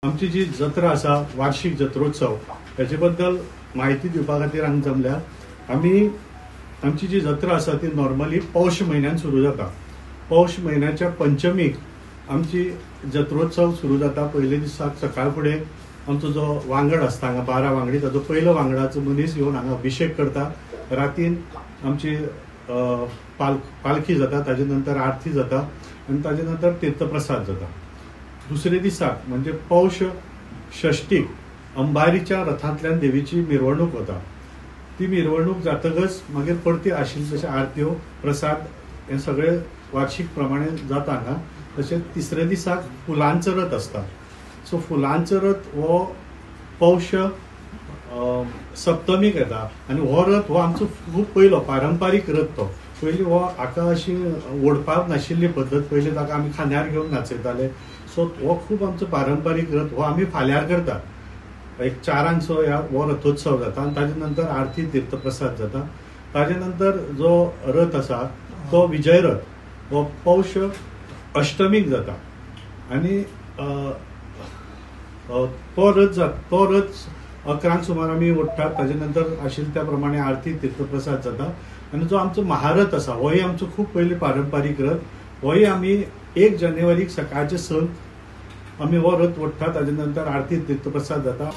आमची जी जत्रा आसा वार्षिक जत्रोत्सव हेजे बद्दल म्हायती दिवपा खातीर हांगा जमल्या. आमी आमची जी जत्रा आसा ती नॉर्मली पौष म्हयन्यान सुरू जाता. पौष म्हयन्याच्या पंचमीक आमची जत्रोत्सव सुरू जाता. पयले दिसाक सकाळ फुडें आमचो जो वांगड आसता हांगा 12 वांगडी, ताजो पयलो वांगडाचो मनीस येवन हांगा अभिषेक करता. रातीन आमची पालखी जाता, ताजे नंतर आरती जाता आनी ताजे नंतर तीर्थप्रसाद जाता. दुसरे दिसाक म्हणजे पौष षष्टीक अंबारीच्या रथांतल्यान देवीची मिरवणूक वता. ती मिरवणूक जातकच मागीर परती आशिल्ली तशें आरत्यो प्रसाद हें सगळें वार्षिक प्रमाणे जाता हांगा. तशेंच तिसऱ्या दिसाक फुलांचो रथ आसता. सो फुलांचो रथ हो पौष सप्तमीक येता आनी हो रथ हो आमचो खूब पयलो पारंपारीक रथ. तो पयलीं हो हाका अशी ओडपाक नाशिल्ली पद्दत, पयलीं ताका आमी खांद्यार घेवन नाचयताले. सो हो खूब आमचो पारंपारीक रथ, हो आमी फाल्यांर करतात. एक 4 सो ह्या हो रथोत्सव जाता आनी ताजे नंतर आरती तीर्थप्रसाद जाता. ताजे नंतर जो रथ आसा तो विजय रथ हो पौष अष्टमीक जाता आनी तो रथ 11 सुमार आमी ओडटात. ताजे नंतर आशिल्ले त्या प्रमाणे आरती तीर्थप्रसाद जाता. आनी जो आमचो महारथ आसा होय आमचो खूब पयलीं पारंपारीक रथ, होय आमी 1 जानेवारीक सकाळचे 6 आमी हो रथ ओडटात. ताजे नंतर आरती तीर्थप्रसाद जाता.